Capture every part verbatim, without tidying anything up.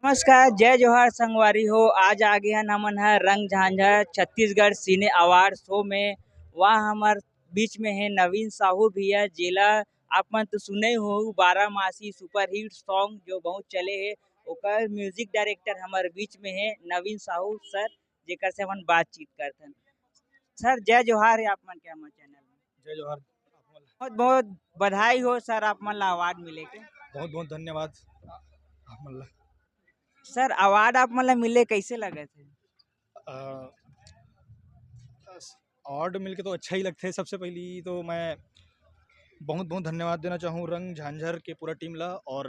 नमस्कार, जय जोहार संगवारी हो। आज आगे हन हमन ह रंग झांझर छत्तीसगढ़ सिने अवार्ड शो में। वहाँ हमर बीच में है नवीन साहू भैया, जेला आप मन तो सुने हो, बारामासी सुपरहिट सॉन्ग जो बहुत चले हे, ओकर म्यूजिक डायरेक्टर हमर बीच में है नवीन साहू सर, जेकर से हमन बातचीत करथन। सर, जय जोहार है आप मन के हमर चैनल में। जय जोहार। बहुत बहुत बधाई हो सर, आप मन ला अवार्ड मिले के। बहुत बहुत धन्यवाद आप मन ला। सर, अवार्ड आप मन ला मिले कैसे लगत हे? अवार्ड मिलके तो अच्छा ही लगथे। सबसे पहली तो मैं बहुत बहुत धन्यवाद देना चाहूँ रंग झांझर के पूरा टीम ला, और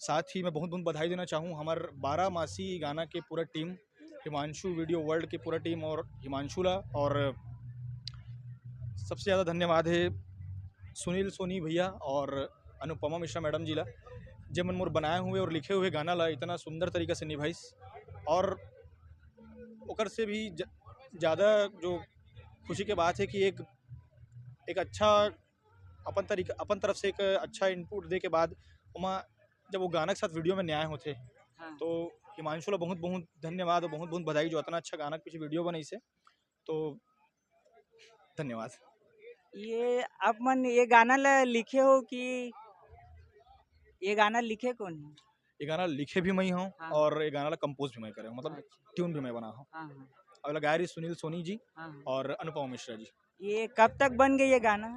साथ ही मैं बहुत बहुत बधाई देना चाहूँ हमार बारामासी गाना के पूरा टीम, हिमांशु वीडियो वर्ल्ड के पूरा टीम और हिमांशु ला। और सबसे ज़्यादा धन्यवाद है सुनील सोनी भैया और अनुपमा मिश्रा मैडम जी ला, जे मन मोर बनाए हुए और लिखे हुए गाना ला इतना सुंदर तरीका से निभाइस। और ओकर से भी ज-, ज़्यादा जो खुशी के बात है कि एक एक अच्छा अपन तरीका, अपन तरफ से एक अच्छा इनपुट दे के बाद ओमा जब वो गाना के साथ वीडियो में न्याय होथे, हाँ। तो हिमांशु ला बहुत बहुत धन्यवाद और बहुत बहुत बधाई जो इतना अच्छा गाना के पीछे वीडियो बनाइस हे। तो धन्यवाद। ये आप मन ये गाना ला लिखे हो कि ये गाना लिखे कौन है? ये गाना लिखे भी मैं हूँ हाँ। और ये गाना ला कंपोज भी मैं करे हूँ, मतलब अच्छा। ट्यून भी मैं बना हूँ। हाँ, हाँ। और गाय रही सुनील सोनी जी हाँ, हाँ। और अनुपमा मिश्रा जी। ये कब तक बन गई ये गाना?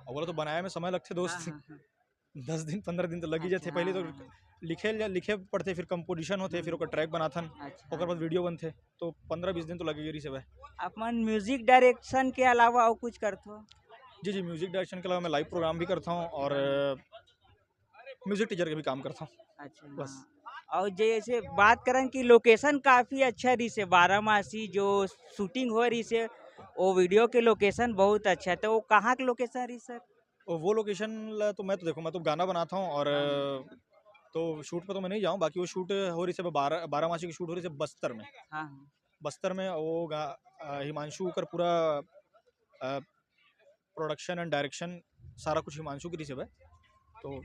और बोला तो बनाए में समय लगथे दोस्त। हाँ, हाँ, हाँ। दस दिन, पंद्रह दिन तो लग ही अच्छा, जाथे। पहले तो हाँ, हाँ। लिखे ल-, लिखे पड़थे, फिर कंपोजिशन होथे, फिर हम्म। ओकर ट्रैक बनाथन, अच्छा। ओकर बाद वीडियो बनथे, तो पंद्रह बीस दिन तो लगेगे रही सब है। आप मन म्यूजिक डायरेक्शन के अलावा और कुछ करथो? जी, जी, म्यूजिक डायरेक्शन के अलावा मैं लाइव प्रोग्राम भी करता हूँ और हाँ। म्यूजिक टीचर के भी काम करता हूँ। अच्छा, बस। हाँ। और जैसे बात करन कि लोकेशन काफ़ी अच्छा रही से, बारामासी जो शूटिंग हो रही से, वो वीडियो के लोकेशन बहुत अच्छा है। तो वो कहाँ के लोकेशन रही सर? वो, वो लोकेशन ला तो मैं तो देखो, मैं तो गाना बनाता हूँ और हाँ। तो शूट पे तो मैं नहीं जाऊँ, बाकी वो शूट हो रही से बारा-, बारामासी की शूट हो रही से बस्तर में। हाँ, हाँ। बस्तर में वो गा-, अ, हिमांशु कर पूरा, अ, प्रोडक्शन एंड डायरेक्शन सारा कुछ हिमांशु की रिसीव है। तो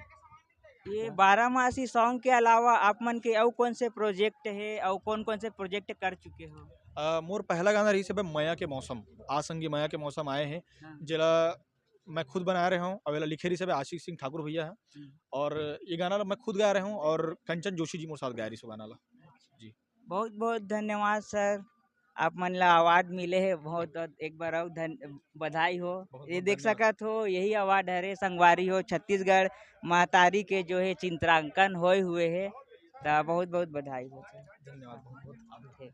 ये हाँ। बारामासी सॉन्ग के अलावा आप मन के अउ कौन से प्रोजेक्ट है, अउ कौन कौन से प्रोजेक्ट कर चुके हो? अ, मोर पहला गाना रही से मया के मौसम, आ संगी मया के मौसम आए हैं, हाँ। जेला मैं खुद बनाए रहे हूँ, अउ एला लिखे रही से आशीष सिंह ठाकुर भैया है, हम्म। और ये गाना ला मैं खुद गाए रहे हूँ और कंचन जोशी जी मोर साथ गाए रही से गाना ला। जी। बहुत बहुत धन्यवाद सर, आप मन ला अवार्ड मिले है, बहुत बहुत एक बार और धन-, बधाई हो। बहुत ये बहुत देख धन्यवाद। सकत हो, यही अवार्ड हरे संगवारी हो, छत्तीसगढ़ महतारी के जो है चित्रांकन होए हुए है, तो बहुत बहुत बधाई हो सर। धन्यवाद, बहुत बहुत आभार। ठीक।